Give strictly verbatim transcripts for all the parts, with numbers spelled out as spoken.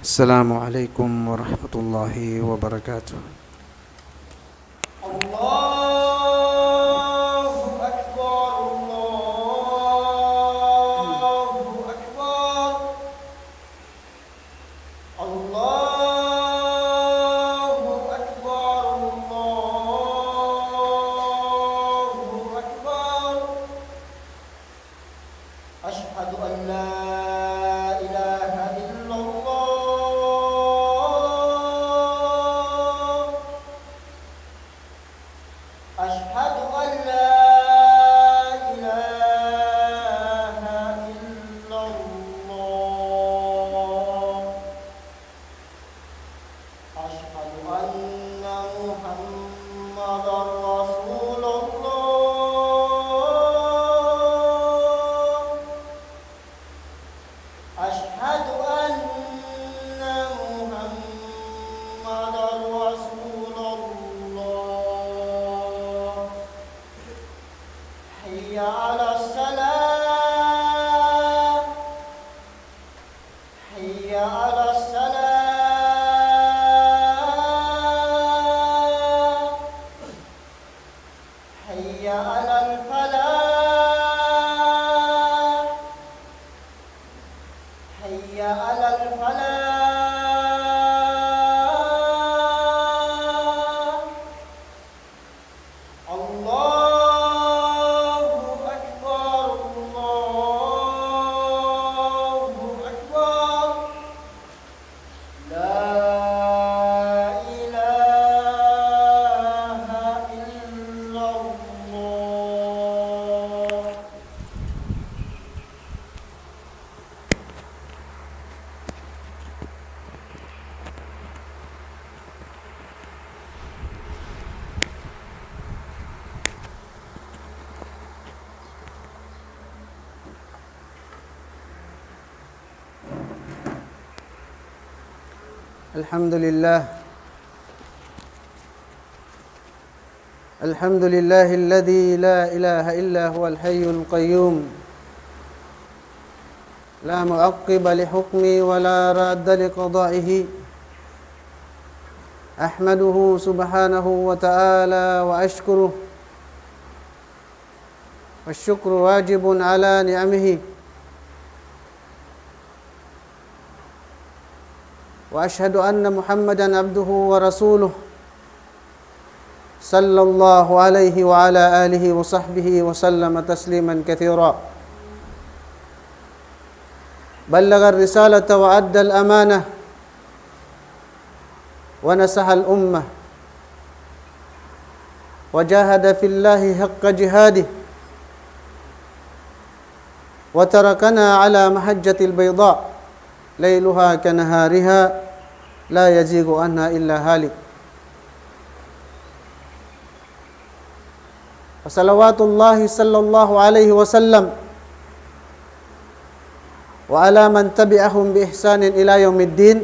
السلام عليكم ورحمة الله وبركاته. الله أكبر، الله أكبر، الله أكبر، الله أكبر. أشهد أن لا إله إلا الله. أشهد أن لا إله إلا الله. أشهد أن محمدا رسول الله. أشهد أن محمدا رسول الله. حي على الصلاة. حي على الصلاة. حي على الفلاح. حي على الفلاح. الله أكبر، الله أكبر. لا إله إلا الله. الحمد لله. الحمد لله الذي لا إله إلا هو الحي القيوم، لا معقب لحكمه ولا راد لقضائه. أحمده سبحانه وتعالى وأشكره، والشكر واجب على نعمه، وأشهد أن محمدا عبده ورسوله، صلى الله عليه وعلى آله وصحبه وسلم تسليما كثيرا. بلغ الرسالة وأدى الأمانة ونصح الأمة وجاهد في الله حق جهاده وتركنا على محجة البيضاء ليلها كنهارها لا يزيغ عنها إلا هالك. وصلوات الله صلى الله عليه وسلم وعلى من تبعهم بإحسان إلى يوم الدين.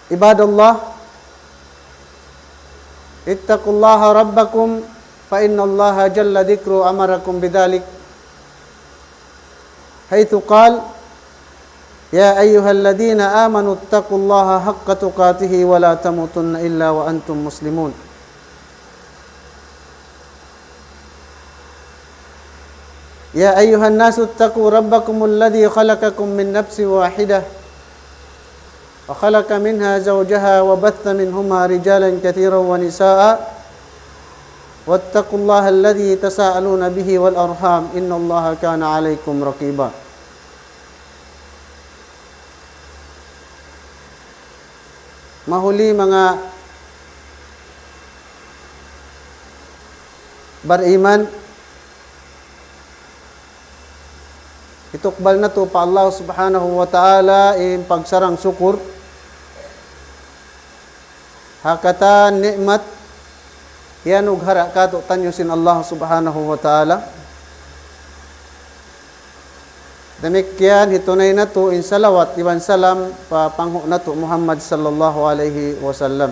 عباد الله، اتقوا الله ربكم، فإن الله جل ذكره أمركم بذلك، حيث قال: يا أيها الذين آمنوا اتقوا الله حق تقاته ولا تموتن إلا وأنتم مسلمون. يا أيها الناس اتقوا ربكم الذي خلقكم من نفس واحدة وخلق منها زوجها وبث منهما رجالا كثيرا ونساء واتقوا الله الذي تساءلون به والأرحام إن الله كان عليكم رقيبا. Mahuli manga bariman, hitukbal natu' pa Allah Subhanahu wa Ta'ala in pagsarang-sukul ha katan ni'mat iyanughara' kātu'niyu sin Allah Subhanahu wa Ta'ala. Damikkiyan hitunay natu' in salawat iban salam pa panghu' natu' Muhammad sallallahu alayhi wasallam.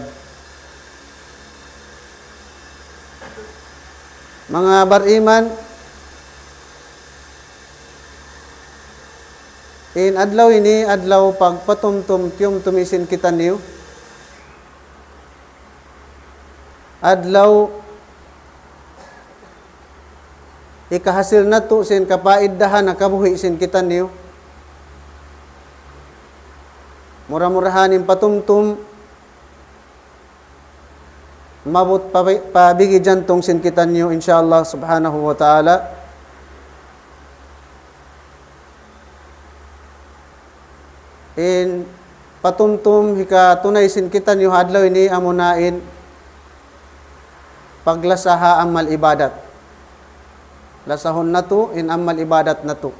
Manga bariman, In adlaw ini, adlaw pagpatumtum tiyumtumi sin kitaniyu. Adlaw hikahasil natu' sin kapaiddahan ha kabuhi' sin kitaniyu. Mura-murahan in patumtum maabut pa, pa bigi jantung sin kitaniyu, insya Allah subhanahu wa ta'ala. In patumtum hikatunay sin kitaniyu ha adlaw ini amuna in paglasa ha amal ibadat. Lasahun natu' in amal ibadat natu'.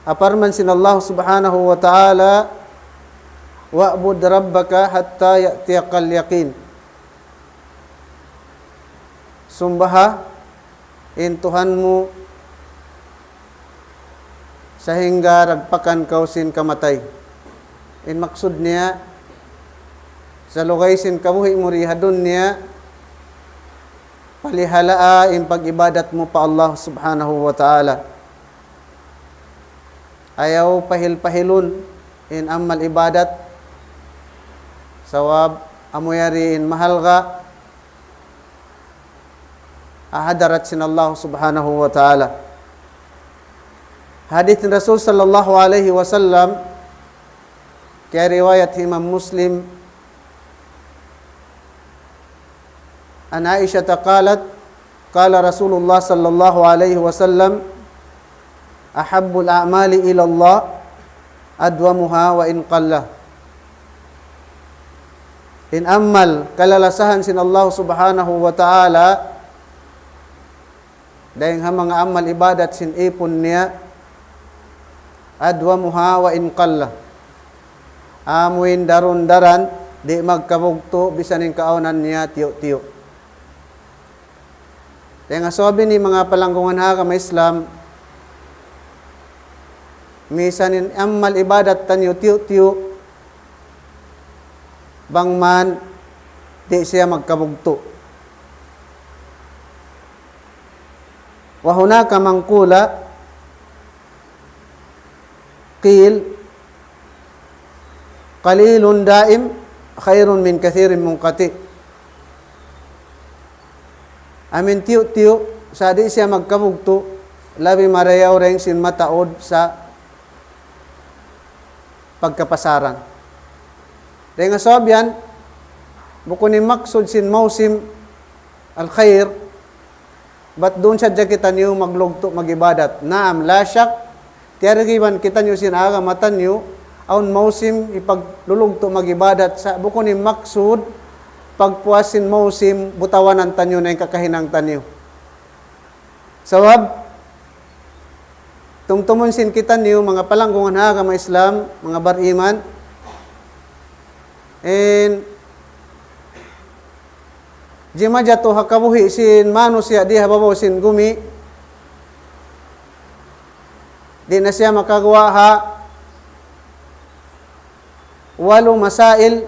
Parman sin Allah subhanahu wa ta'ala, "Wa'bud rabbaka hatta ya'tiyakal yaqin." Sumbaha in Tuhan mu sahingga dagpakan kaw sin kamatay. In maksud niya, salugay sin kabuhi' mu di ha dunya, palihalaa in pag-ibadat mu pa Allah subhanahu wa ta'ala. Ayaw pahil-pahilun in amal ibadat, sabab amu yari in mahalga' ha hadarat sin Allah subhanahu wa ta'ala. Hadith Rasul sallallahu alayhi wasallam, kiyariwayat Imam Muslim, عن عائشة قالت: قال رسول الله صلى الله عليه وسلم: أحب الأعمال إلى الله أدومها وإن قل. In amal kalalasahan sin Allah subhanahu wa ta'ala, dayng ha manga amal ibadat sin ipun niya, adwamuha wa in qalla. Amu in daran-daran, di' magkabugtu', bisan in kaawnan niya tiyu'-tiyu'. Dayng ha sabab ini manga palanggungan ha agama Islam, misan in amal ibadat taniyu tiyu'-tiyu', bang man di' siya magkabugtu'. وهناك من قال، قيل: قليل دائم خير من كثير منقطع. Amu in tiyu'-tiyu', sa' di' siya magkabugtu', labi marayaw dayng sin mataud sa' pagkapasaran. Dayng ha sabab yan, bukun in maksud sin mawsim al-khair, bat duun sadja kitaniyu maglugtu' mag-ibadat. Naam, la shak, tiyarigiban kitaniyu sin agama taniyu, awn mawsim hipaglulugtu' mag-ibadat, sa' bukun in maksud, pagpuas sin mawsim, butawanan taniyu na in kakahinang taniyu. Sabab, tumtumun sin kitaniyu, manga palanggungan ha agama Islam, manga bariman, in jimatu ha kabuhi' sin manusiya' di ha babaw sin gumi, di' na siya makaguwa' ha walu masail,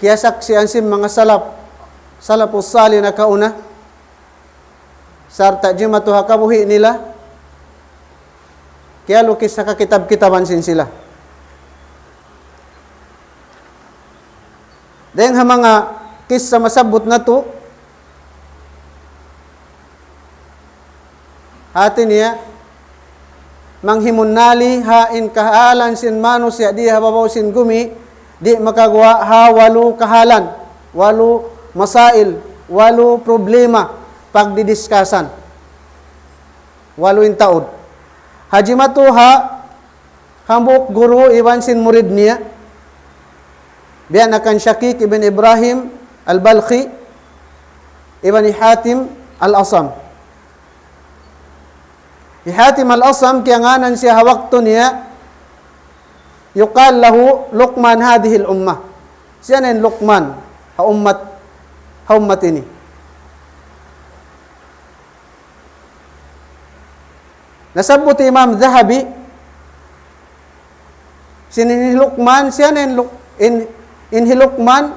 kiyasaksian sin manga salaf, salafus salih nakauna, sarta' jimatu ha kabuhi' nila, kiyalukis ha kakitab-kitaban sin sila. Dayng ha manga kissa masabbut natu', hati niya, manghimunnali ha in kahalan sin manusiya' di ha babaw sin gumi, di' makaguwa' ha walu kahalan, walu masail, walu problema, pagdidiskasan. Walu in taud. Ha jimatu ha hambuuk guru iban sin murid niya. Biya' na kan Shaqiq ibn Ibrahim al-Balkhi, iban hi Hatim al-Asam. Hi Hatim al-Asam, kiyangānan siya ha waktu niya, يقال له لقمان هذه الأمة. Siya na in Luqman ha ummat, ha ummat ini. Nasabbut Imam Dhahabi, sin in hi Luqman, siya na in Luq-, in, in hi Luqman,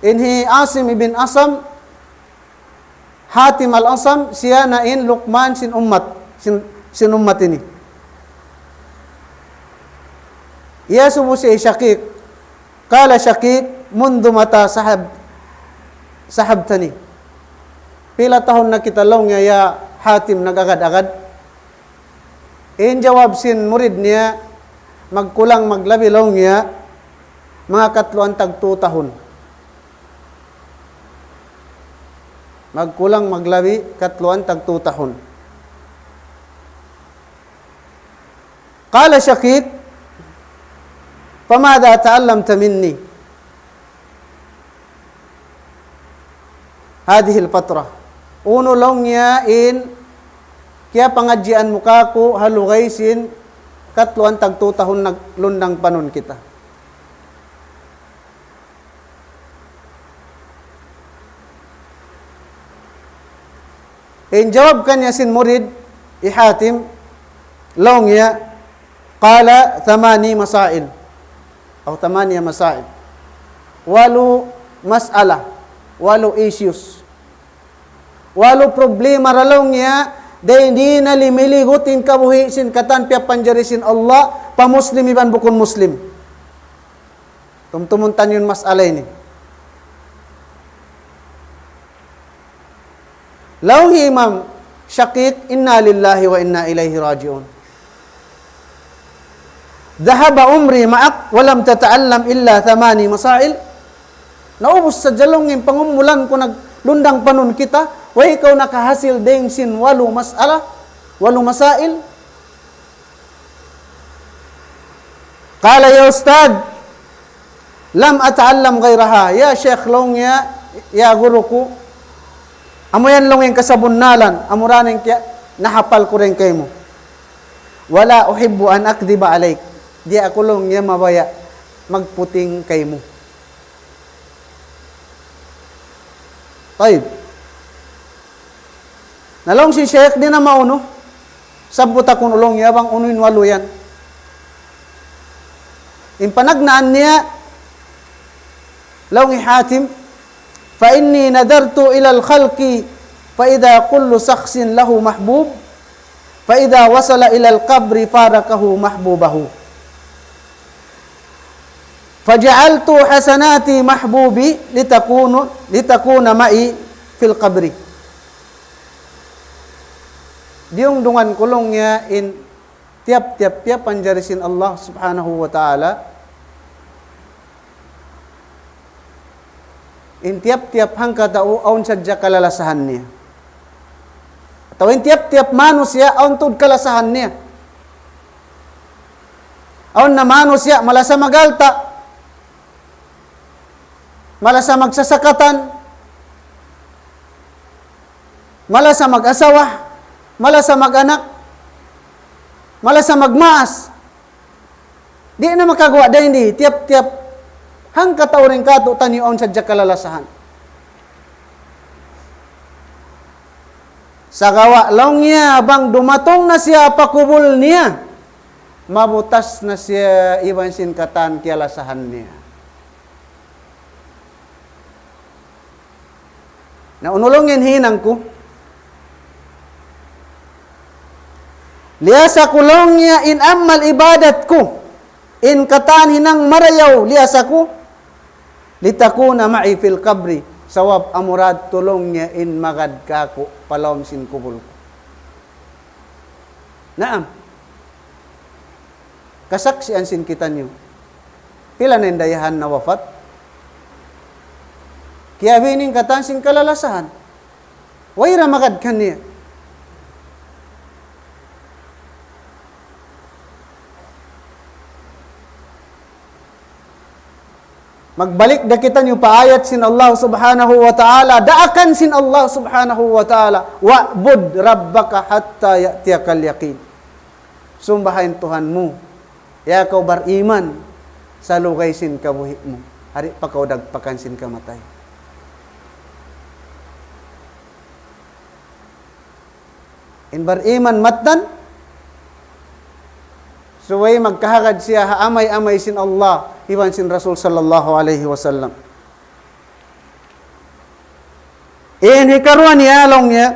in hi Asim ibn Asam, Hatim al-Asam, siya na in Luqman sin ummat, sin, sin ummat ini. Iyasubu siya hi Shaqiq. قال شقيق: منذ متى سحب-، سحبتني؟ Pila tahun na kita, laung niya, ya Hatim, nag-agad-agad? In jawab sin murid niya, magkulang maglabi, laung niya, manga katluan tag tu tahun. Magkulang maglabi, katluan tag tu tahun. قال شقيق: فماذا تعلمت مني هذه الفترة؟ Unu, laung niya, in kiyapangadjian mu kāku' ha lugay sin katluan tag tu tahun naglundang panun kita? In jawab kaniya sin murid, hi Hatim, laung niya, قال: ثماني مسائل أو ثمانية مسائل. Walu mas'ala, walu issues. Walu problema ra, laung niya, dayn di na limiligut in kabuhi' sin katan piyapanjari sin Allah, pa Muslim iban bukun Muslim. Tumtumun taniyu in mas'ala ini. Laung hi Imam Shaqiq, إنا لله وإنا إليه راجعون. ذهب عمري معك ولم تتعلم إلا ثماني مسائل. Naubus sadja, laung, in pangumulan ku naglundang panun kita, way kaw nakahasil dayn sin walu mas'ala, walu masail. قال: يا أستاذ، لم أتعلم غيرها. Ya Shaykh, laung niya, ya guru ku, amu yan, laung, in kasabunnalan, amura in kiya-, nahapal ku dayn kaymu. ولا أحب أن أكذب عليك. Di' aku, laung niya, mabaya' magputing kaymu. Tayyib. Na laung sin Shaykh, di' na maunu. Sabbut aku, laung niya, bang unu in walu yan. In panagnaan niya, laung hi Hatim, فإني نظرت إلى الخلق فإذا كل شخص له محبوب، فإذا وصل إلى القبر فارقه محبوبه. فجعلت حسناتي محبوبي لتكون، لتكون معي في القبر. Diyungdungan ku, laung niya, in tiyap-tiyap piyapanjari sin Allah Subhanahu wa Ta'ala, in tiyap-tiyap hangkatau awn sadja kalalasahan niya. Atawa in tiyap-tiyap manusiya' awn tuud kalasahan niya. Awn na manusiya' malasa magalta', malasa magsasakatan, malasa mag-asawa, malasa mag-anak, malasa magmaas. Di' na makaguwa' dayn di, tiyap-tiyap hangkatau dayn kātu'niyu awn sadja kalalasahan. Sagawa' laung niya bang dumatung na siya pa kubul niya, mabutas na siya iban sin katan kiyalasahan niya. Na unu, laung, in hinang ku? Liyasa ku, laung niya, in amal ibadat ku, in katan hinang marayaw, liyasa ku, لتكون معي في القبر, sabab amura tuud, laung niya, in magad kāku' pa lawm sin kubul ku. Naam. Kasaksian sin kitaniyu. Pila na in dayahan nawapat? Kiyabi' in katan sin kalalasahan. Way ra magad kaniya. Magbalik da kitaniyu pa ayat sin Allah Subhanahu wa Ta'ala, daakan sin Allah Subhanahu wa Ta'ala, وَاعْبُدْ رَبَّكَ حَتَّى يَأْتِيَكَ الْيَقِينُ. Sumbaha in Tuhan mu, ya kaw bariman, salugay sin kabuhi' mu, hari pa kaw dagpakan sin kamatay. In bariman mattan, subay magkahagad siya ha amay-amay sin Allah iban sin Rasul sallallahu alayhi wasallam. In hikaruwa niya, laung niya,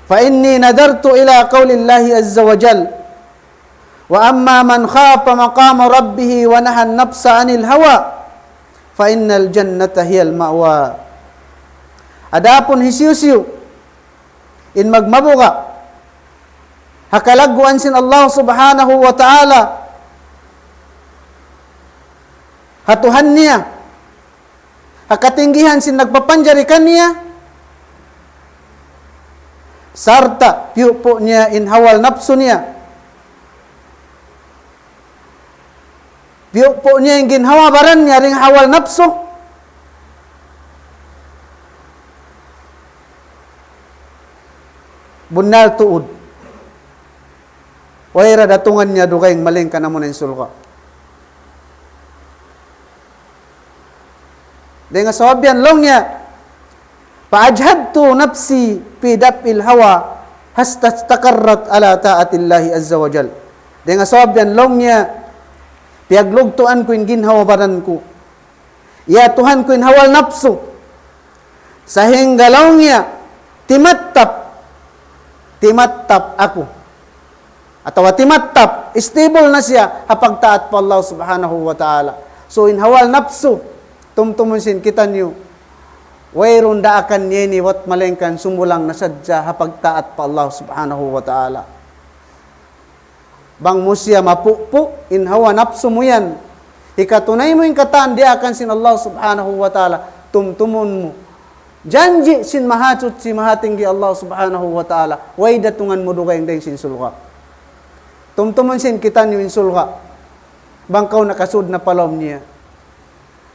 فإني نظرت إلى قول الله عز وجل: وأما من خاف مقام ربه ونهى النفس عن الهوى فإن الجنة هي المأوى. Adapun hisiyu-siyu in magmabuga' ha kalagguan sin Allah Subhanahu wa Ta'ala, ha Tuhan niya, ha katinggihan sin nagpapanjari kaniya, sarta' piyupu' niya in hawa napsu niya. Piyupu' niya in ginhawa-baran niya dayn ha hawa napsu. Bunnal tuud, way da datungan niya dugaing malaingkan amuna in surga'. Dayn ha sabab yan laung niya, فأجهدت نفسي في دفع الهوى حتى استقرت على طاعة الله عز وجل. Dayn ha sabab yan laung niya, piyaglugtuan ku in ginhawa-baran ku. Iyatuhan ku in hawa napsu. Sahingga laung niya, timattap, timattap aku. Atawa timattap, stable na siya ha pagtaat pa Allah Subhanahu wa Ta'ala. So, in hawa napsu, tumtumun sin kitaniyu, wayruun daakan niya ini bat malaingkan sumulang na sadja ha pagtaat pa Allah Subhanahu wa Ta'ala. Bang mu siya mapupu', in hawa napsu mu yan, hikatunay mu in katan diyaakan sin Allah Subhanahu wa Ta'ala, tumtumun mu janji' sin Mahasuchi, Mahatinggi Allah Subhanahu wa Ta'ala, way datungan mu dugaing dayn sin surga'. Tumtumun sin kitaniyu in surga'. Bang kaw nakasud na pa lawm niya,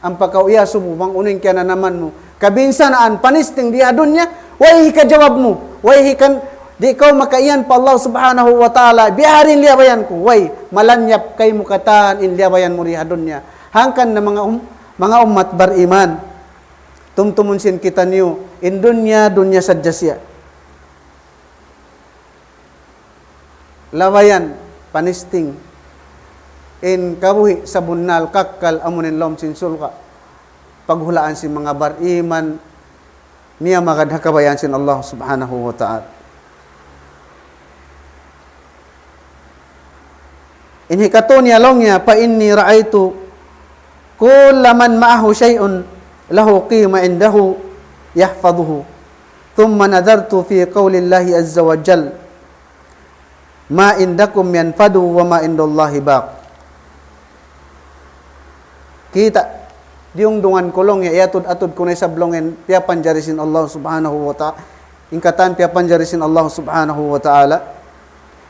ampa kaw iyasubu bang unu in kiyananaman mu, kabinsanaan, panisting di ha dunya, way hikajawab mu, way hikan, di' kaw makaiyan pa Allah Subhanahu wa Ta'ala, biya' ha yan in liyabayan ku, way, malanyap kaymu katan in liyabayan mu di ha dunya. Hangkan na manga um-, manga ummat bariman, tumtumun sin kitaniyu, in dunya, dunya sadja siya. Labayan, panisting in kabuhi' sabunnal kakkal amuna in lawm sin surga'. Paghulaan sin manga bariman, miyamagad ha kabayaan sin Allah Subhanahu wa Ta'ala. In hikatu niya laung niya, فإني رأيت كل من معه شيء له قيمة عنده يحفظه. ثم نظرت في قول الله عز وجل: ما عندكم ينفد وما عند الله باق. Kita', diyungdungan ku laung niya, iyatud-atud ku na isab laung in piyapanjari sin Allah Subhanahu wa Ta'ala. In katan piyapanjari sin Allah Subhanahu wa Ta'ala.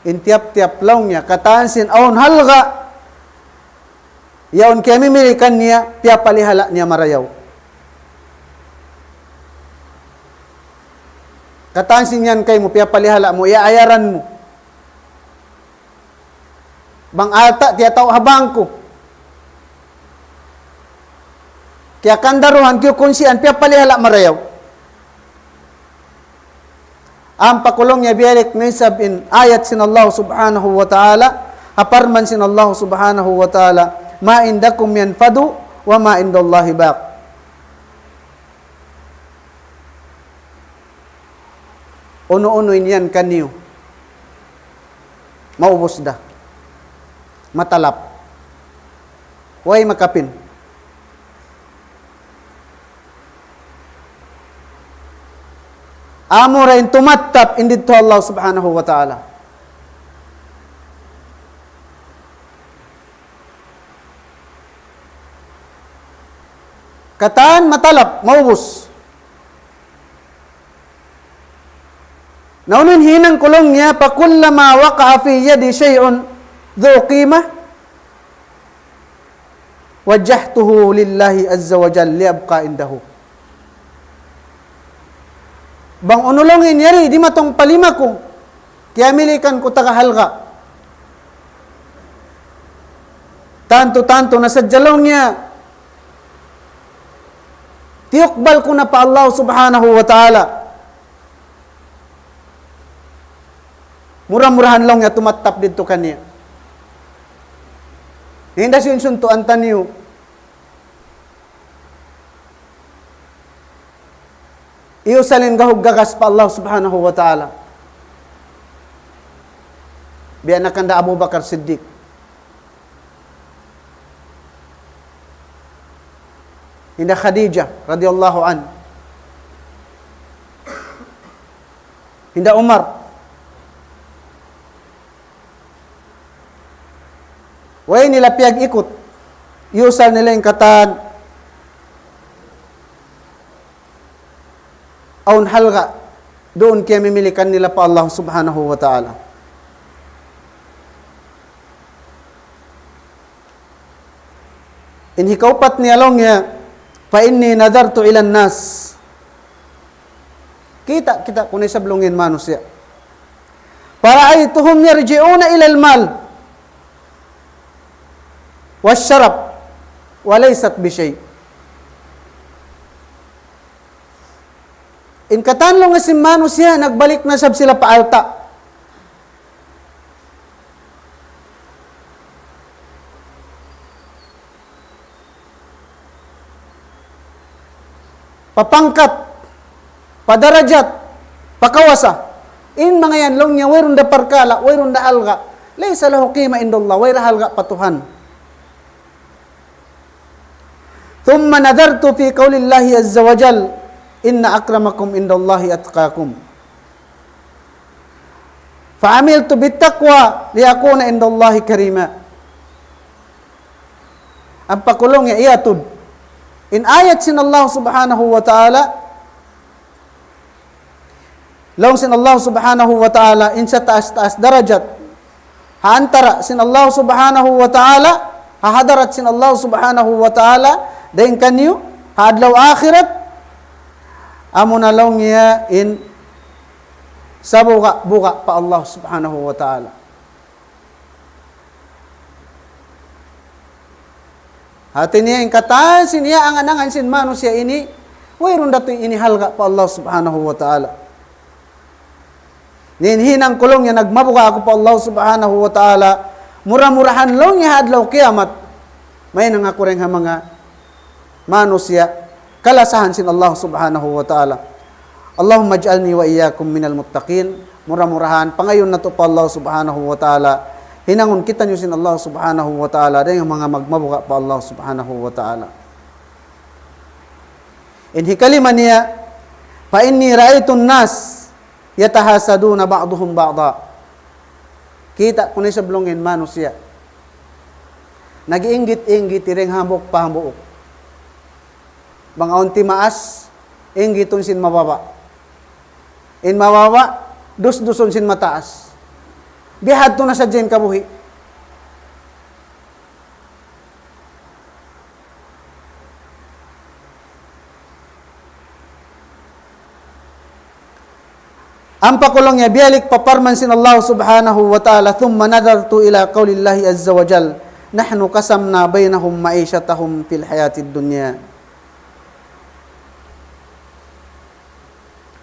In tiyap-tiyap laung niya, katan sin awn halga', yaun kiyamimilikan niya, piyapalihala' niya marayaw. Katan sin yan kaymu, piyapalihala' mu, iyaayaran mu. Bang alta' tiyatau' ha bangku, kiyakandaruhan, kiyukunsian, piyapalihala' marayaw. Ampa ku laung niya biyalik na isab in ayat sin Allah Subhanahu wa Ta'ala, ha parman sin Allah Subhanahu wa Ta'ala, ما عندكم ينفد وما عند الله باق. Unu-unu in yan kaniyu, maubus da, matalap, way makapin. Amura in tumattap in didtu ha Allah Subhanahu wa Ta'ala. Katan matalap, maubus. Na unu in hinang ku laung niya, فكلما وقع في يدي شيء ذو قيمة وجهته لله عز وجل ليبقى عنده. Bang unu laung in yari dimatung pa lima ku, kiyamilikan ku taga halga'. Tantu-tantu na sadja laung niya, tiyukbal ku na pa Allah Subhanahu wa Ta'ala. Mura-murahan laung niya tumattap didtu kaniya. Hinda sin suntuan taniyu. Iyusal in gahug gagas pa Allah Subhanahu wa Ta'ala. Biya' na kanda Abu Bakar Siddiq. Hinda Khadijah radiyallahu anha. Hinda Umar. Way nila piyag-ikut. Iyusal nila in katan awn halga' duun kiyamimilikan nila pa Allah Subhanahu wa Ta'ala. In hikaupat niya laung niya, فإني نظرت إلى الناس. Kita', kita' ku na isab laung in manusiya'. فرأيتهم يرجعون إلى المال والشرف وليست بشيء. In katan laung sin manusiya', nagbalik na isab sila pa alta'. Pa pangkat, pa darajat, pa kawasa. In manga yan laung niya, wayruun da parkala', wayruun da halga'. ليس له قيمة عند الله, way da halga' pa Tuhan. ثم نظرت في قول الله عز وجل: إن أكرمكم عند الله أتقاكم. فعملت بالتقوى لأكون عند الله كريما. Ampa ku laung niya iyatud in ayat sin Allah Subhanahu wa Ta'ala, laung sin Allah Subhanahu wa Ta'ala, in sataas-taas darajat ha antara' sin Allah Subhanahu wa Ta'ala, ha hadarat sin Allah Subhanahu wa Ta'ala, dayn kaniyu, ha adlaw akhirat, amuna laung niya in sabuga'-buga' pa Allah Subhanahu wa Ta'ala. Hati niya in katan sin iyaangan-angan sin manusiya' ini, wayruun da tuud ini halga' pa Allah Subhanahu wa Ta'ala. Niya in hinang ku laung niya nagmabuga' aku pa Allah Subhanahu wa Ta'ala, mura-murahan laung niya ha adlaw kiyamat, mahinang aku dayn ha manga manusiya' kalasahan sin Allah Subhanahu wa Ta'ala. اللهم اجعلني وإياكم من المتقين. Mura-murahan, pangayuun natu' pa Allah Subhanahu wa Ta'ala, hinangun kitaniyu sin Allah Subhanahu wa Ta'ala dayn ha manga magmabuga' pa Allah Subhanahu wa Ta'ala. In hikalima niya, فإني رأيت الناس يتحاسدون بعضهم بعضا. Kita' ku na isab laung in manusiya' nag-iinggit-inggit dayn hambuuk pa hambuuk. Bang awn timaas, inggitun sin mababa'. In mababa', dusdusun sin mataas. Bihadtu na sadja in kabuhi'. Ampa ku laung niya biyalik pa parman sin Allah Subhanahu wa Ta'ala, ثم نظرت إلى قول الله عز وجل: نحن قسمنا بينهم معيشتهم في الحياة الدنيا.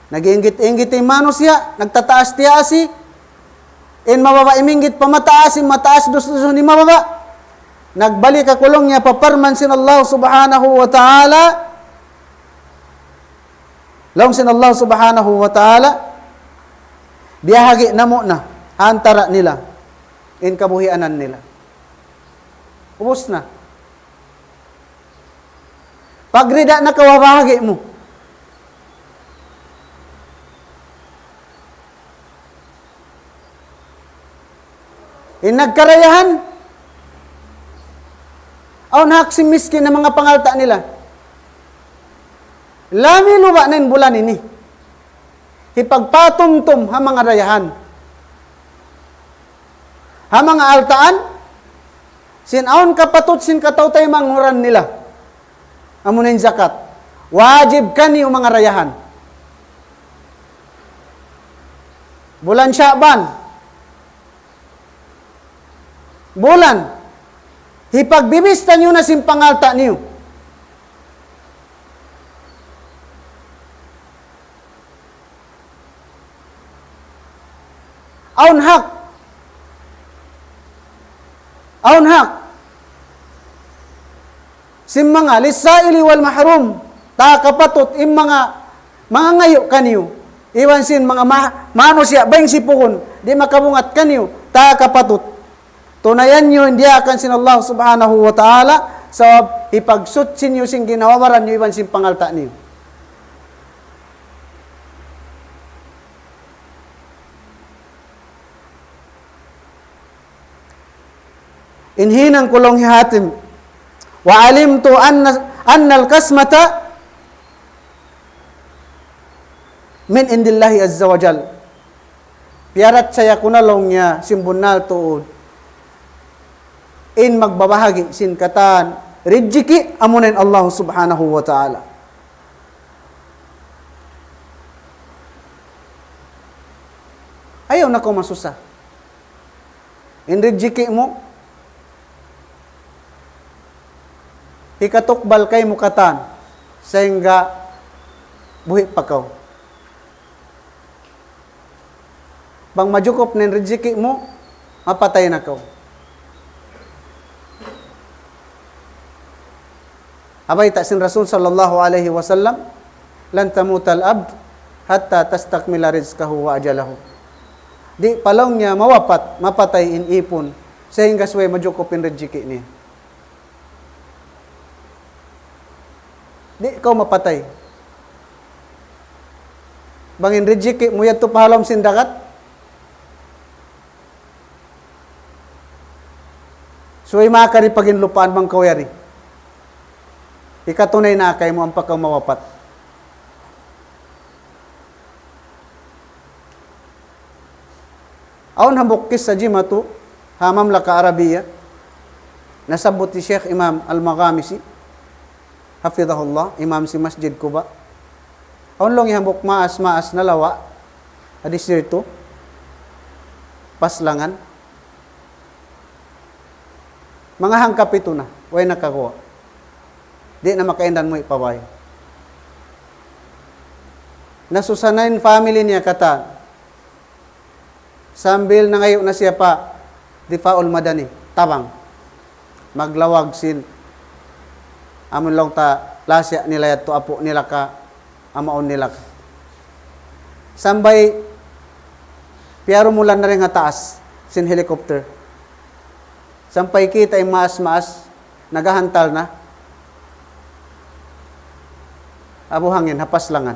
Nag-iinggit-inggit in manusiya', nagtataas-tiyaasi. In mababa' iminggit pa mataas, in mataas dusdusun in mababa'. Nagbalik aku laung niya pa parman sin Allah Subhanahu wa Ta'ala. Laung sin Allah Subhanahu wa Ta'ala, biyahagi' namu' na ha antara' nila in kabuhianan nila. Ubus na. Pagrida na kaw ha bahagi' mu. In nagkarayahan, awn hak sin miskin ha manga pangalta' nila. Lami luba' na in bulan ini. Hipagpatumtum ha manga dayahan. Ha manga altaan, sin awn kapatut sin kataw-taymanghuran nila. Amuna in zakat. Wajib kaniyu manga dayahan. Bulan Sha'ban. Bulan. Hipagbibista niyu na sin pangalta' niyu. Awn hak. Awn hak. Sin manga للسائل والمحروم. Taga kapatut in manga, manga mangayu' kaniyu. Iban sin manga ma-, manusiya' bayng sipugun. Di' makabungat kaniyu. Ta kapatut, tunayan niyu in diyaak sin Allah Subhanahu wa Ta'ala, sabab hipagsuchi niyu sin ginhawa-baran niyu iban sin pangalta' niyu. In hinang ku laung hi Hatim, وعلمت أن، أن القسمة من عند الله عز وجل. Piyarachaya ku na laung niya sin bunnal tuud in magbabahagi' sin katan rijiki' amuna in Allah Subhanahu wa Ta'ala. Ayaw na kaw masusa. In rijiki' mu, hikatukbal kaymu katan, sahingga buhi' pa kaw. Bang majukup na in rijiki' mu, mapatay na kaw. Bayta' sin Rasul sallallahu alayhi wasallam, لن يموت العبد حتى يستكمل رزقه وأجله. Di' pa laung niya mawapat, mapatay in ipun, sahingga subay majukup in rijiki' niya. Di' kaw mapatay. Bang in rijiki' mu yadtu pa ha lawm sin dagat, subay makari pa ginlupaan bang kaw yari. Hikatunay na kaymu ampa kaw mawapat. Awn hambuuk kissa jimatu ha Mamlaka Arabiya, nasabbut hi Sheikh Imam Al-Maghamisi, hafidhahullah, imam sin Masjid Quba. Awn laung niya hambuuk maas-maas nalawa' ha disyerto, paslangan. Manga hangkapitu na, way nakaguwa'. Di' na makaindan mu ipabay. Nasusa na in family niya katan. Sambil nangayu' na siya pa Difaul Madani, tabang. Maglawag sin, amun laung ta, lasa nila yadtu apu' nila ka, amaun nila ka. Sampay piyarumulan na dayn ha taas sin helicopter. Sampay kita' in maas-maas, naghahantal na. Abu hangin, ha paslangan.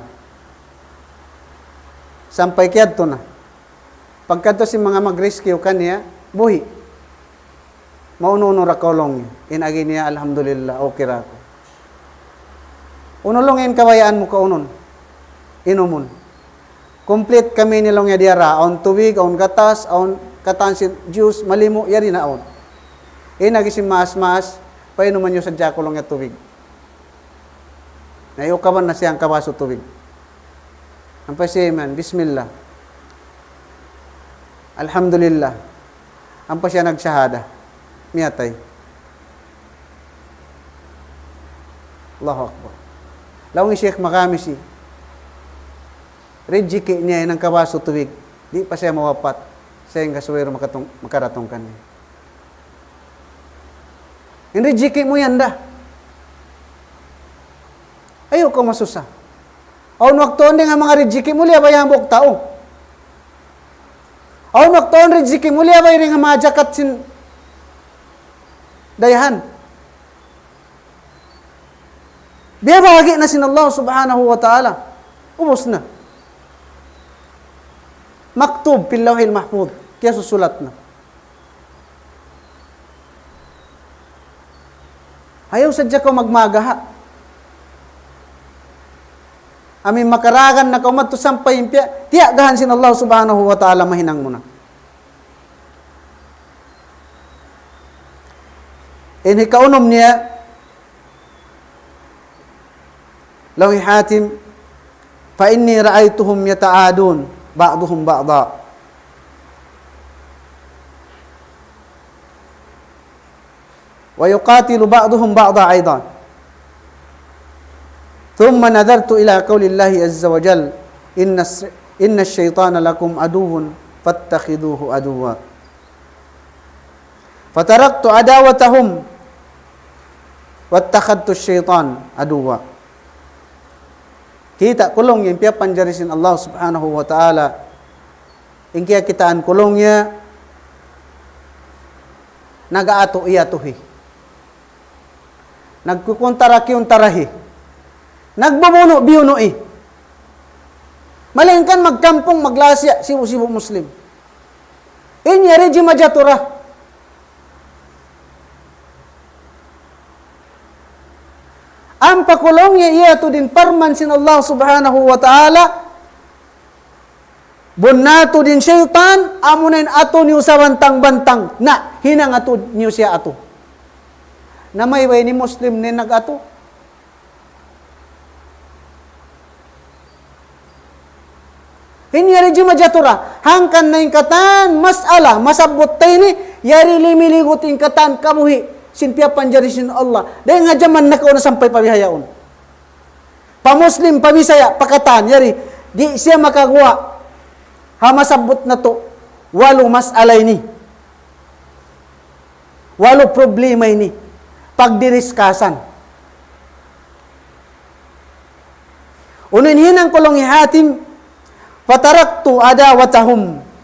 Sampay kiyadtu na. Pagkadtu sin manga mag-rescue kaniya, buhi'. Maunu-unu ra kaw laung niya. In agi niya, alhamdulillah, okay ra aku. Unu laung in kabayaan mu kaunun? Inumun. Complete kami ini laung niya diyara. Awn tubig, awn gatas, awn katan sin juice, malimu, yari na awn. In agi sin maas-maas, painuman niyu sadja aku laung niya tubig. Na iyukaban na siya hangka basu tubig. Ampa siya iman, Bismillah. Alhamdulillah. Ampa siya nagshahada. Miyatay. Allahu Akbar. Laung hi Sheikh Maghamisi, rijiki' niya in hangka basu tubig. Di' pa siya mawapat. Sahingga subay makatung-, makaratung kaniya. In rijiki' mu yan da. Ayaw kaw masusa. Awn waktu dayn ha manga rijiki' mu liyabay ha hambuuk tau. Awn waktu awn rijiki' mu liyabay dayn ha manga jakat sin dayahan. Biyabahagi' na sin Allah Subhanahu wa Ta'ala. Ubus na. Maktub fil Lawhil Mahfuz. Kiyasusulat na. Ayaw sadja kaw magmagaha. Amu in makaragan na kaw madtu sampay in piya-, tiyagahan sin Allah Subhanahu wa Ta'ala mahinang mu na. In hikaunum niya, laung hi Hatim, فإني رأيتهم يتعادون بعضهم بعضا ويقاتل بعضهم بعضا أيضا. ثم نظرت إلى قول الله عز وجل: إن الس-، إن الشيطان لكم عدو فاتخذوه عدوا. فتركت عداوتهم واتخذت الشيطان عدوا. Kita' ku laung in piyapanjari sin Allah Subhanahu wa Ta'ala. In kiyakitaan ku laung niya, Nag-aatu iyatuhi. Nagkukuntara kiyuntarahi. Nagbubunu' biyunu'i. Malayngkan magkampung, maglasiya', sibu'-sibu' Muslim. In yari jimajatu ra. Ampa ku laung niya iyatu din parman sin Allah Subhanahu wa Ta'ala, bunnal tuud in saytan, amuna in atu niyu sabantang-bantang. Na, hinang atu niyu siya atu. Na, mayta' ini Muslim in nag-atu. In yari jimajatu ra, hangkan na in katan mas'ala, masabbut ta ini, yari limiligut in katan kabuhi', sin piyapanjari sin Allah. Dayn ha jaman nakauna sampay pa bihaun. Pa Muslim, pa Bisaya, pa katan, yari, di' siya makaguwa' ha masabbut natu', walu mas'ala ini. Walu problema ini. Pagdiriskasan. Unu in hinang ku laung hi Hatim, فتركت عداوتهم.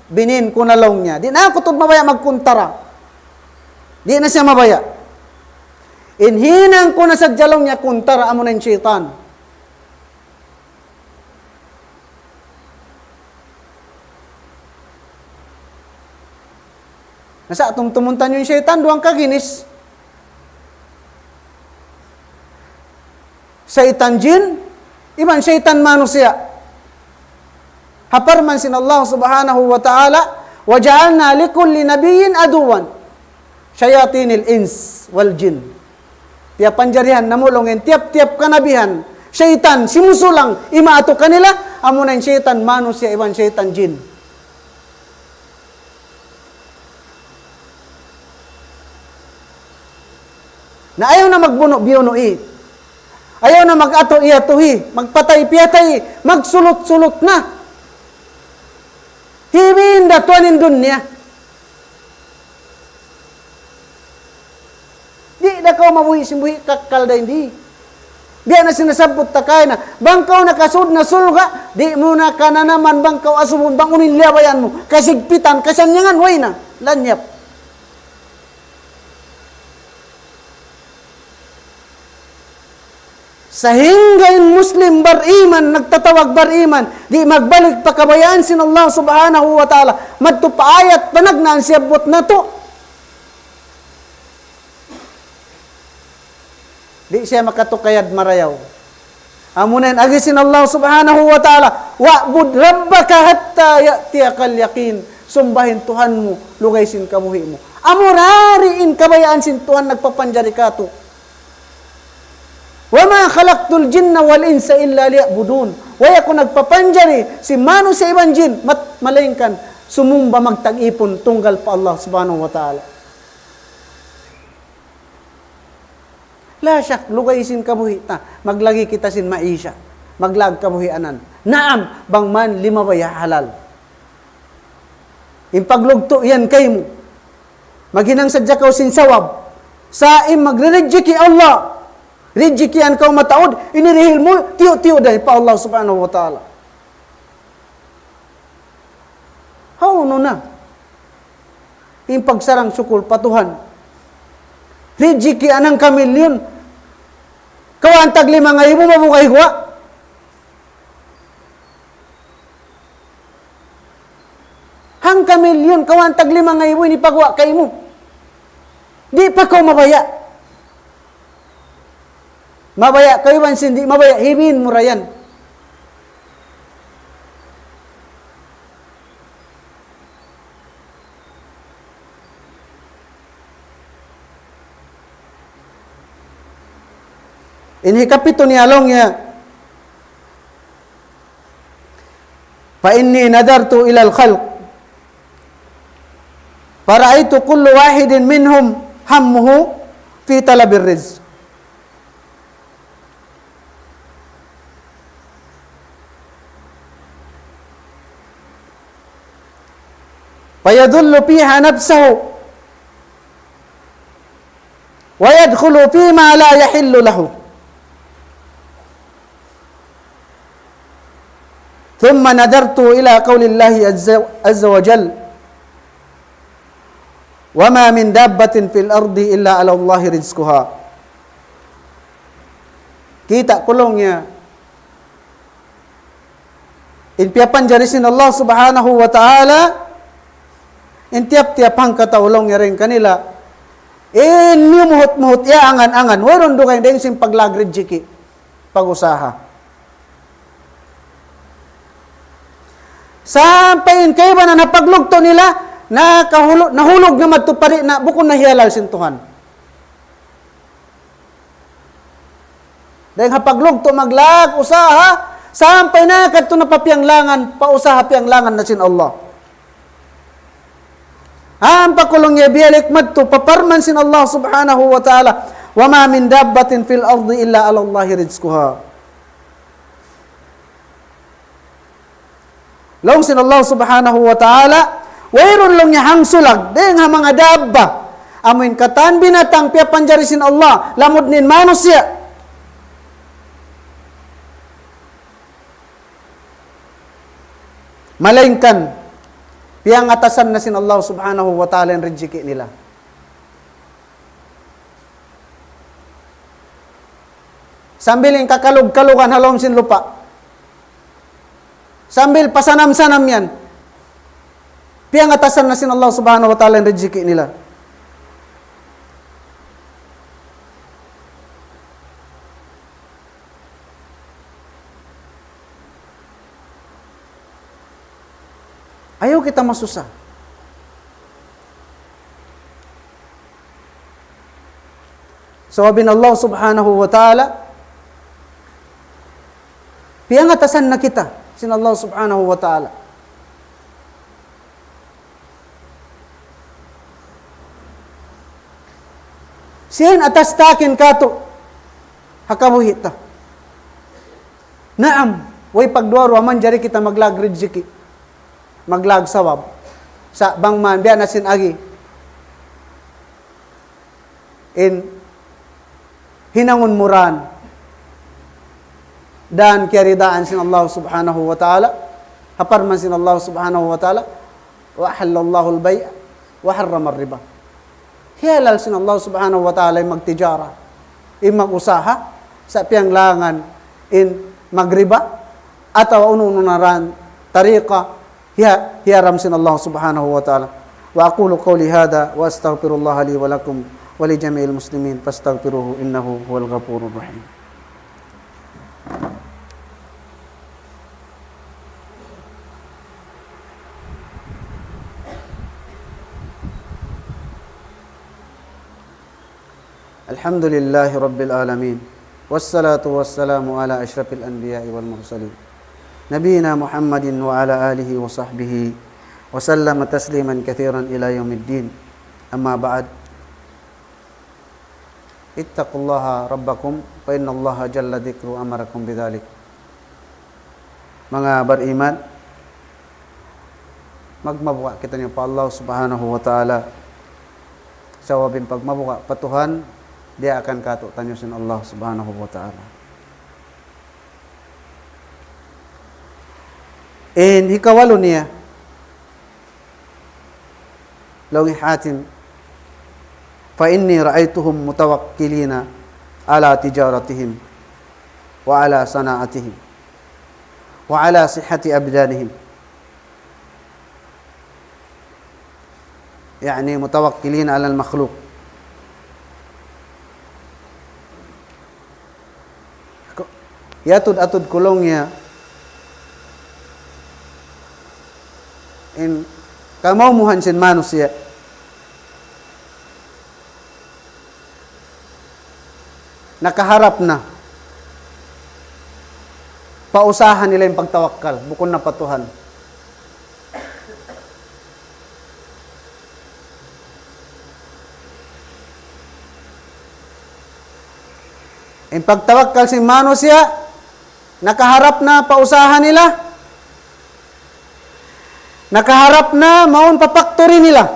Binin ku na laung niya. Di' na aku tuud mabaya' magkuntara. Di' na siya mabaya'. In hinang ku na sadja laung niya kuntara, amuna in saytan. Na sa' tumtumun taniyu in saytan, duwang kaginis. Saytan jin, iban saytan manusiya'. Ha parman sin Allah Subhanahu wa Ta'ala, وجعلنا لكل نبي عدوا شياطين الإنس والجن. Piyapanjarihan namu' laung in tiyap-tiyap kanabihan, saytan, simusulang, imaatu kanila, amuna in saytan manusiya' iban saytan jin. Na ayaw na magbunu'-binu'i. Ayaw na mag-atu-iyatuhi, magpatay-piyatay, magsulut-sulut na. Hibin da tuwan in dunya. Di' da kaw mabuhi' sin buhi' kakkal dayn di. Biya' na sin nasabbut ta kaina, bang kaw nakasud na surga', di' mu na kananaman bang kaw asubun, bang unu in liyabayan mu, kasigpitan, kasannyangan, way na, lanyap. Sahingga in Muslim bariman, nagtatawag bariman, di' magbalik pa kabayaan sin Allah Subhanahu wa Ta'ala, madtu pa ayat panagnaan siyabbut natu'. Di' siya makatukayad marayaw. Amuna in agi sin Allah Subhanahu wa Ta'ala, وَاعْبُدْ رَبَّكَ حَتَّى يَأْتِيَكَ الْيَقِينُ. Sumbahin Tuhan mu, lugay sin kabuhi' mu. Amura di in kabayaan sin Tuhan nagpapanjari katu'. وَمَا خَلَقْتُ الْجِنَّ وَالْإِنسَ إِلَّا لِيَعْبُدُونِ. Way aku nagpapanjari sin manusiya' iban jin, mat-, malaingkan sumumba magtag-ipun tunggal pa Allah Subhanahu wa Ta'ala. La shak, lugay sin kabuhi' ta, maglagi kita sin maisha, maglag kabuhianan. Naam, bang man limabay ha halal. In paglugtu' yan kaymu. Maghinang sadja kaw sin sawab. Sa' in magririjiki Allah. Rijikian kaw mataud, ini dihil mu, tiyu'-tiyu' dayn pa Allah Subhanahu wa Ta'ala. Hawnu na in pagsarang-sukul pa Tuhan? Rijiki hangka milyun. Kawhaan tag lima ngaibu, mabugay guwa'. Hangka milyun, kawhaan tag lima ngaibu ini paguwa' kaymu. Di' pa kaw mabaya'. Mabaya' kaw iban sin di' mabaya', hibin mu ra yan. In hikapitu niya laung niya, فإني نظرت إلى الخلق فرأيت كل واحد منهم همه في طلب الرزق. فيذل فيها نفسه ويدخل فيما لا يحل له. ثم نظرت إلى قول الله عز، عز وجل: وما من دابة في الأرض إلا على الله رزقها. Kita' ku laung niya. In piyapanjari sin Allah Subhanahu wa Ta'ala, in tiyap-tiyap hangkatau laung niya dayn kanila. In miyumuhut-muhut iyangan-angan, wayruun dugaing dayn sin paglag rijiki', pag-usaha. Sampay in kaibanan ha paglugtu' nila, nakahulu-, nahulug na madtu pa di' na, bukun na hiyalal sin Tuhan. Dayn ha paglugtu' maglag usaha, sampay na kadtu na pa piyanglangan, pa usaha piyanglangan na sin Allah. Ampa ku laung niya biyalik madtu, pa parman sin Allah Subhanahu wa Ta'ala, وما من دابة في الأرض إلا على الله رزقها. Laung sin Allah Subhanahu wa Ta'ala, wayruun laung niya hangsulag, dayn ha manga dabba. Amu in katan binatang piyapanjari sin Allah, lamud na in manusiya'. Malaingkan, piyangatasan na sin Allah Subhanahu wa Ta'ala in rijiki' nila. Sambil in kakalug-kalugan ha lawm sin lupa'. Sambil pasanam-sanam yan. Piyangatasan na sin Allah Subhanahu wa Ta'ala in rijiki' nila. Ayaw kita masusa. Sabab in Allah Subhanahu wa Ta'ala, piyangatasan na kita sin Allah Subhanahu wa Ta'ala. Siya in atas takin katu', ha kabuhi' ta. Naam, way pagduwa-ruwa manjari kita maglag rijiki', maglag sabab. Sa' bang man, biya' na sin agi. In hinangun mu ra dan kiyaridaan sin Allah Subhanahu wa Ta'ala, ha parman sin Allah Subhanahu wa Ta'ala, وأحل الله البيع وحرم الربا. Hiyalal sin Allah Subhanahu wa Ta'ala in magtijara, in mag-usaha, sa' piyanglangan in magriba, atawa unu-unu na ra tariqa, hiya-, hiyaram sin Allah Subhanahu wa Ta'ala. وأقول قولي هذا وأستغفر الله لي ولكم ولجميع المسلمين فاستغفروه إنه هو الغفور الرحيم. الحمد لله رب العالمين، والصلاة والسلام على أشرف الأنبياء والمرسلين، نبينا محمد وعلى آله وصحبه وسلم تسليما كثيرا إلى يوم الدين. أما بعد، اتقوا الله ربكم، فإن الله جل ذكره أمركم بذلك. Manga bariman, magmabuga' kitaniyu pa Allah Subhanahu wa Ta'ala. Sabab in pagmabuga' pa Tuhan, diyaakan kātu'niyu sin Allah Subhanahu wa Ta'ala. In hikawalu niya, laung hi Hatim, فإني رأيتهم متوكلين على تجارتهم وعلى صناعتهم وعلى صحة أبدانهم. يعني متوكلين على المخلوق. Ku-, iyatud-atud ku laung niya in kamaumuhan sin manusiya'. Nakaharap na pa usaha nila in pagtawakkal, bukun na pa Tuhan. In pagtawakkal sin manusiya', nakaharap na pa usaha nila, nakaharap na mawn pa factory nila.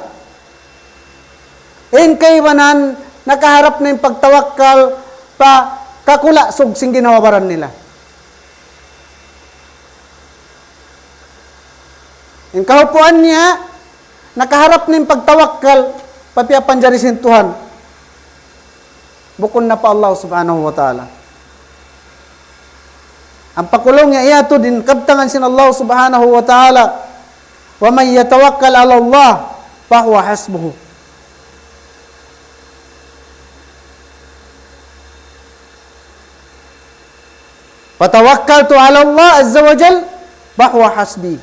In kaibanan, nakaharap na in pagtawakkal pa kakula' sug sin ginhawa-baran nila. In kahupuan niya, nakaharap na in pagtawakkal pa piyapanjari sin Tuhan, bukun na pa Allah Subhanahu wa Ta'ala. Ampa ku laung niya, iyatud in kabtangan sin Allah Subhanahu wa Ta'ala, ومن يتوكل على الله فهو حسبه. فتوكلت على الله عز وجل فهو حسبي.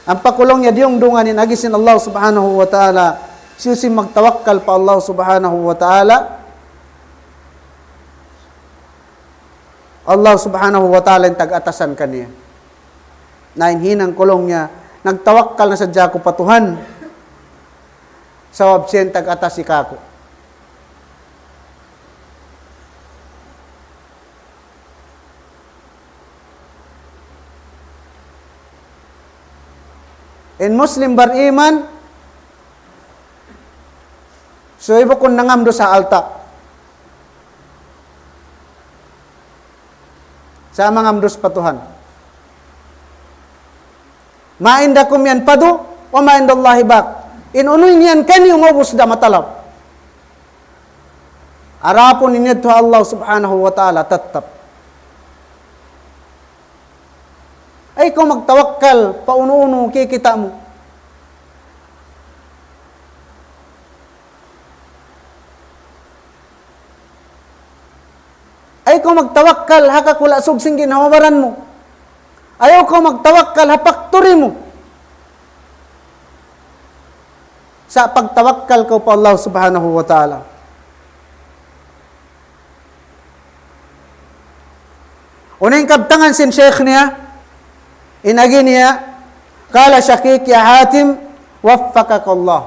Ampa ku laung niya diyungdungan in agi sin Allah Subhanahu wa Ta'ala, hisiyu-siyu in magtawakkal pa Allah Subhanahu wa Ta'ala, Allah Subhanahu wa Ta'ala in tag-atasan kaniya. Na in hinang ku laung niya, nagtawakkal na sadja aku pa Tuhan, sabab siya in tag-atasi kāku'. In Muslim bariman, subay bukun nangamdus ha alta'. Sa' mangamdus pa Tuhan. ما عندكم ينفد وما عند الله باق. In unu in yan kaniyu maubus da, matalab. Adapun in yadtu ha Allah Subhanahu wa Ta'ala tattap. Ayaw kaw magtawakkal pa unu-unu kikita' mu. Ayaw kaw magtawakkal ha kakula' sugsing ginhawa-baran mu. Ayaw kaw magtawakkal ha factory mu. Sa' pagtawakkal kaw pa Allah Subhanahu wa Ta'ala. Unu in kabtangan sin Sheikh niya, in agi niya, قال شقيق يا حاتم وفقك الله.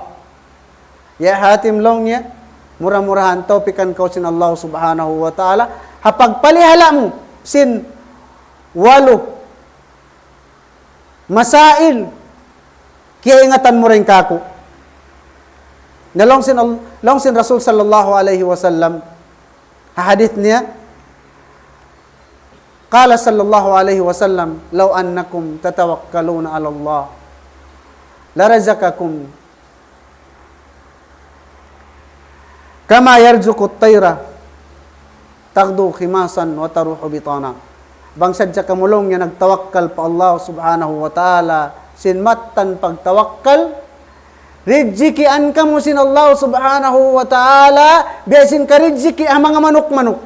Ya Hatim, laung niya, mura-murahan tawpikan kaw sin Allah Subhanahu wa Ta'ala ha pagpalihala' mu sin walu masail kiyaingatan mu dayn kāku'. Na laung sin Al-, laung sin Rasul sallallahu alayhi wasallam, ha hadith niya, قال صلى الله عليه وسلم: لو أنكم تتوكلون على الله لرزقكم كما يرزق الطير تغدو خماصا وتروح بطانا. Bang sadja kamu, laung niya, nagtawakkal pa Allah Subhanahu wa Ta'ala sin mattan pagtawakkal, rijikian kamu sin Allah Subhanahu wa Ta'ala biya' sin karijiki ha manga manuk-manuk.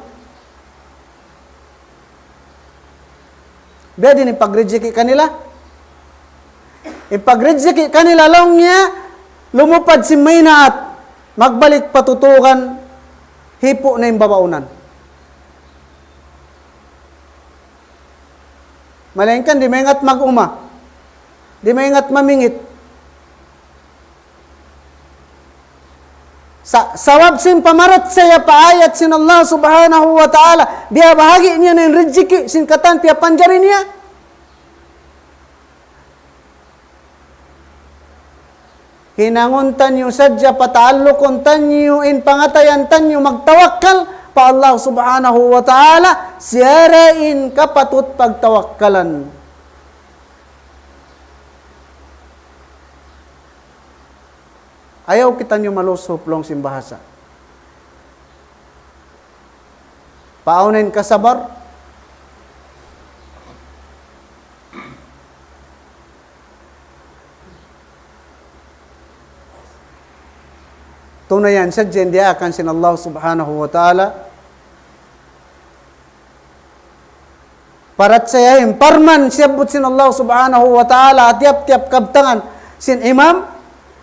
Biya' diin in pagrijiki kanila? In pagrijiki kanila, laung niya, lumupad sin maynaat, magbalik pa tutugan, hipu' na in babaunan. Malayngkan di' maingat mag-uma, di' maingat mamingit. Sa-, sabab sin pamarachaya pa ayat sin Allah Subhanahu wa Ta'ala, biyabahagi' niya na in rijiki sin katan piyapanjari niya. Hinangun taniyu sadja, pataallukun taniyu in pangatayan taniyu magtawakkal pa Allah Subhanahu wa Ta'ala, siya da in kapatut pagtawakkalan. Ayaw kitaniyu malusup, laung sin bahasa. Paawn in kasabar. Tunayan sadja in diyaakan sin Allah Subhanahu wa Ta'ala. Parachayahun parman siyabbut sin Allah Subhanahu wa Ta'ala ha tiyap-tiyap kabtangan sin imam,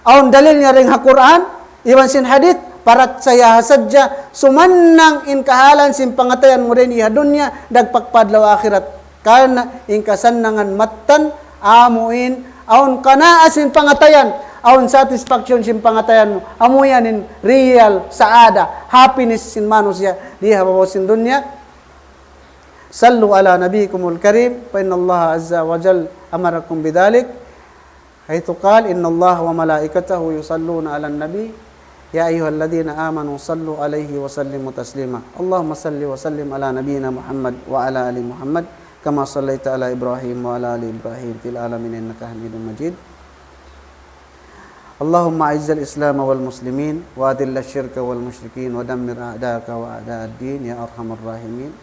awn dalil niya dayn ha Qur'an iban sin hadith, parachaya sadja, sumannang in kahalan sin pangatayan mu dayn di ha dunya, dagpak pa adlaw akhirat. Karna' in kasannangan mattan, amu in, awn qanaa sin pangatayan, awn satisfaction sin pangatayan mu, amu yan in real saada, happiness sin manusiya' di ha babaw sin dunya. صلوا على نبيكم الكريم، فإن الله عز وجل أمركم بذلك، حيث قال: إن الله وملائكته يصلون على النبي، يا أيها الذين آمنوا صلوا عليه وسلموا تسليما. اللهم صل وسلم على نبينا محمد وعلى آل محمد، كما صليت على إبراهيم وعلى آل إبراهيم في العالمين إنك حميد مجيد. اللهم أعز الإسلام والمسلمين، وأذل الشرك والمشركين، ودمر أعداءك وأعداء الدين، يا أرحم الراحمين.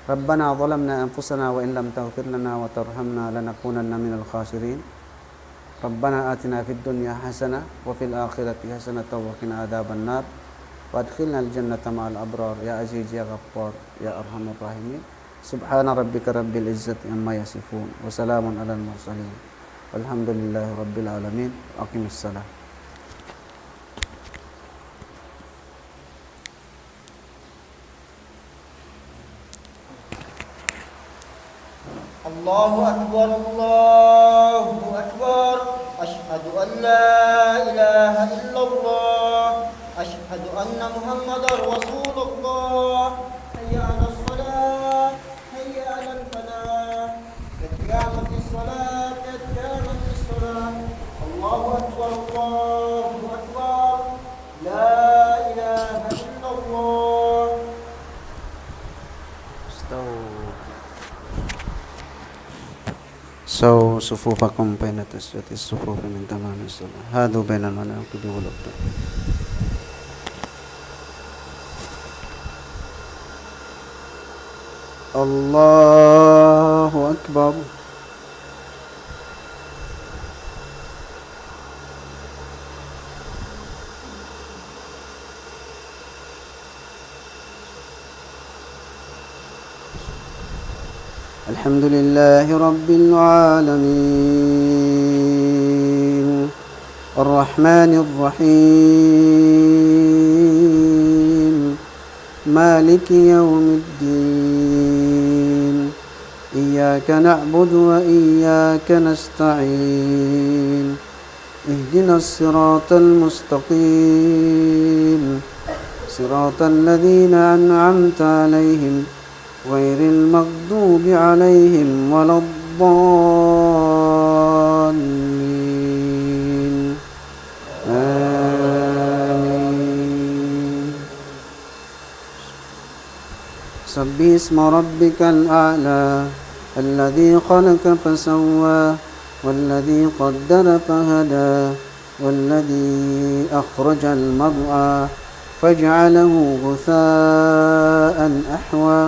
ربنا ظلمنا أنفسنا وإن لم تغفر لنا وترحمنا لنكونن من الخاسرين. ربنا آتنا في الدنيا حسنة وفي الآخرة حسنة وقنا عذاب النار. وأدخلنا الجنة مع الأبرار. يا عزيز يا غفار يا أرحم الراحمين. سبحان ربك رب العزة عما يصفون. وسلام على المرسلين. والحمد لله رب العالمين. أقم الصلاة. الله أكبر، الله أكبر. أشهد أن لا إله إلا الله. أشهد أن محمدا رسول الله. حي على الصلاة، حي على الفلاح. قد قامت الصلاة، قد قامت الصلاة. الله أكبر، الله أكبر. لا إله إلا الله. استووا. سووا صفوفكم بين تسوية الصفوف من تمام الصلاة. حاذوا بين المناكب والأقدام. الله أكبر. الحمد لله رب العالمين. الرحمن الرحيم. مالك يوم الدين. إياك نعبد وإياك نستعين. اهدنا الصراط المستقيم. صراط الذين أنعمت عليهم غير المغضوب عليهم ولا الضالين. آمين. سبح اسم ربك الأعلى الذي خلق فسوى والذي قدر فهدى والذي أخرج المرعى فجعله غثاء أحوى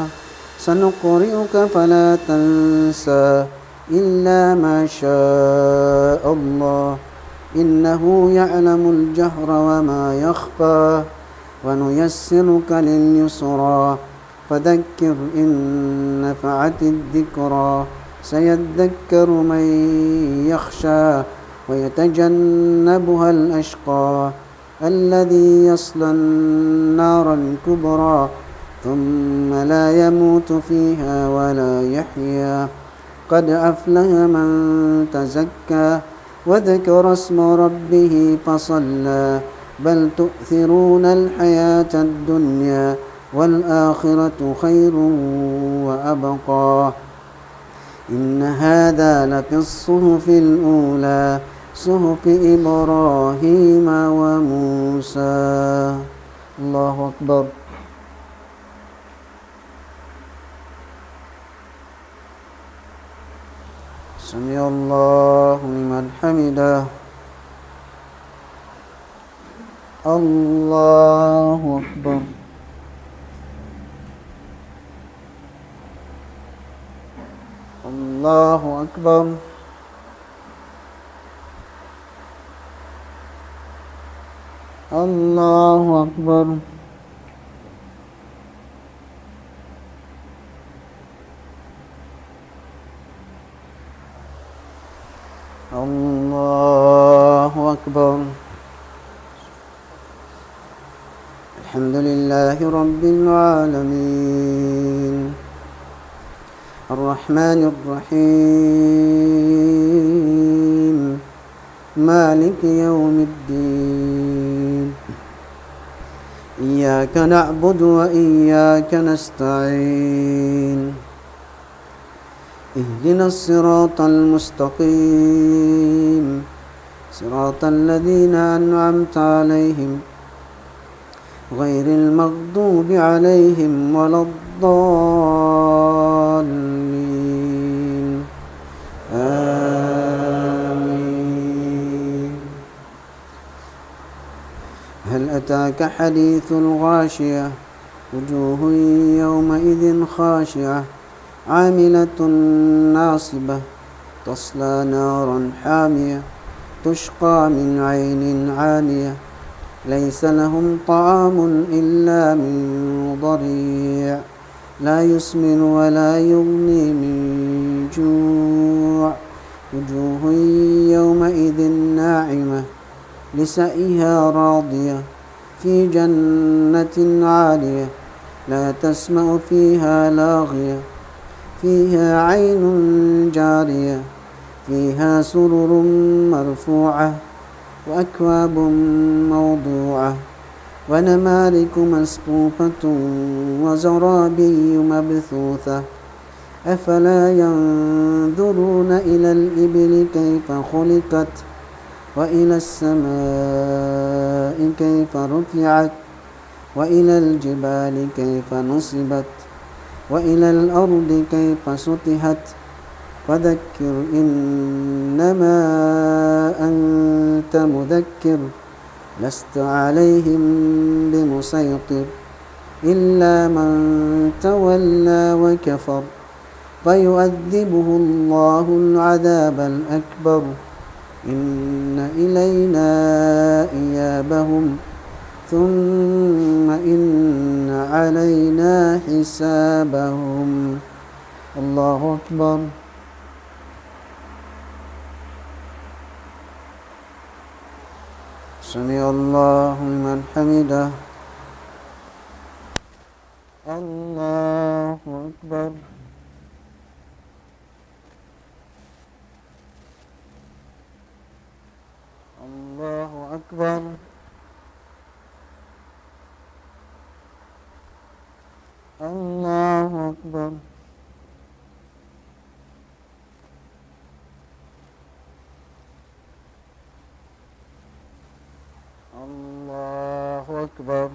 سنقرئك فلا تنسى إلا ما شاء الله إنه يعلم الجهر وما يخفى ونيسرك لليسرى فذكر إن نفعت الذكرى سيذكر من يخشى ويتجنبها الأشقى الذي يصلى النار الكبرى ثم لا يموت فيها ولا يحيا قد أفلح من تزكى وذكر اسم ربه فصلى بل تؤثرون الحياة الدنيا والآخرة خير وأبقى إن هذا لفي الصحف الأولى صحف إبراهيم وموسى. الله أكبر. سمع الله لمن حمده. الله أكبر. الله أكبر. الله أكبر. الله أكبر. الحمد لله رب العالمين. الرحمن الرحيم. مالك يوم الدين. إياك نعبد وإياك نستعين. اهدنا الصراط المستقيم. صراط الذين أنعمت عليهم غير المغضوب عليهم ولا الضالين. آمين. أتاك حديث الغاشية، وجوه يومئذ خاشعة، عاملة ناصبة، تصلى نارا حامية، تسقى من عين آنية، ليس لهم طعام إلا من ضريع، لا يسمن ولا يغني من جوع، وجوه يومئذ ناعمة، لسعيها راضية، في جنة عالية، لا تسمع فيها لاغية، فيها عين جارية، فيها سرر مرفوعة، وأكواب موضوعة، ونمارق مصفوفة، وزرابي مبثوثة، أفلا ينظرون إلى الإبل كيف خلقت، وإلى السماء كيف رفعت، وإلى الجبال كيف نصبت، وإلى الأرض كيف سطحت، فذكر إنما أنت مذكر، لست عليهم بمسيطر، إلا من تولى وكفر، فيعذبه الله العذاب الأكبر، إن إلينا إيابهم، ثم إن علينا حسابهم. الله أكبر. سمع الله لمن حمده. الله أكبر. الله أكبر. الله أكبر. الله أكبر.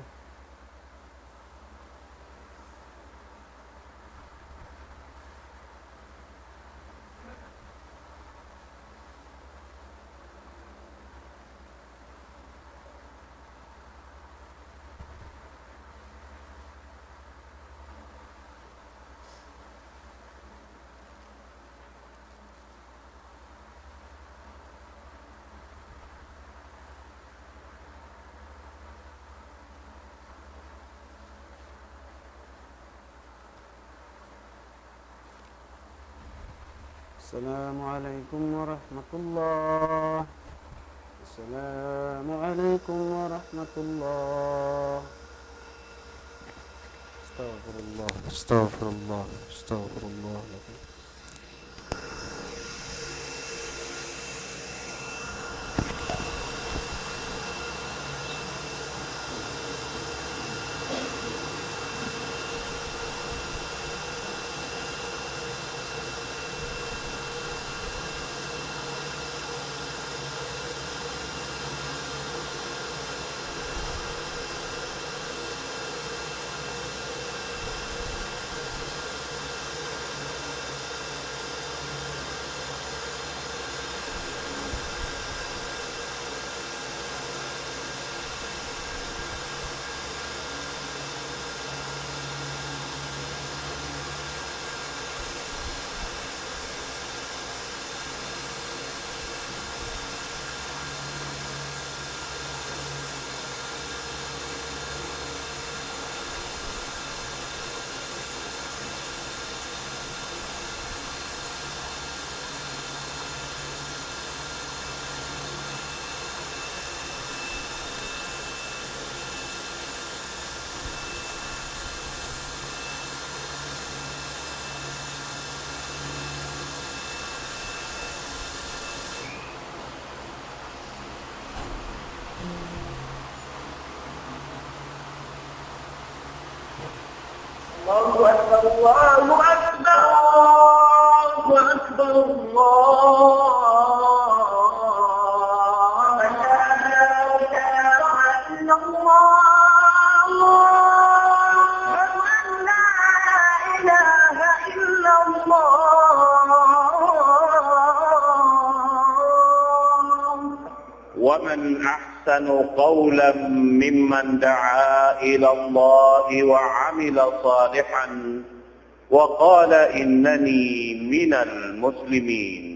السلام عليكم ورحمة الله. السلام عليكم ورحمة الله. أستغفر الله، أستغفر الله، أستغفر الله العظيم. الله أكبر، الله أكبر، الله أكبر، الله. أشهد أن لا إله إلا الله. أشهد أن لا إله إلا الله. ومن أحسن أحسن قولا ممن دعا إلى الله وعمل صالحا وقال إنني من المسلمين.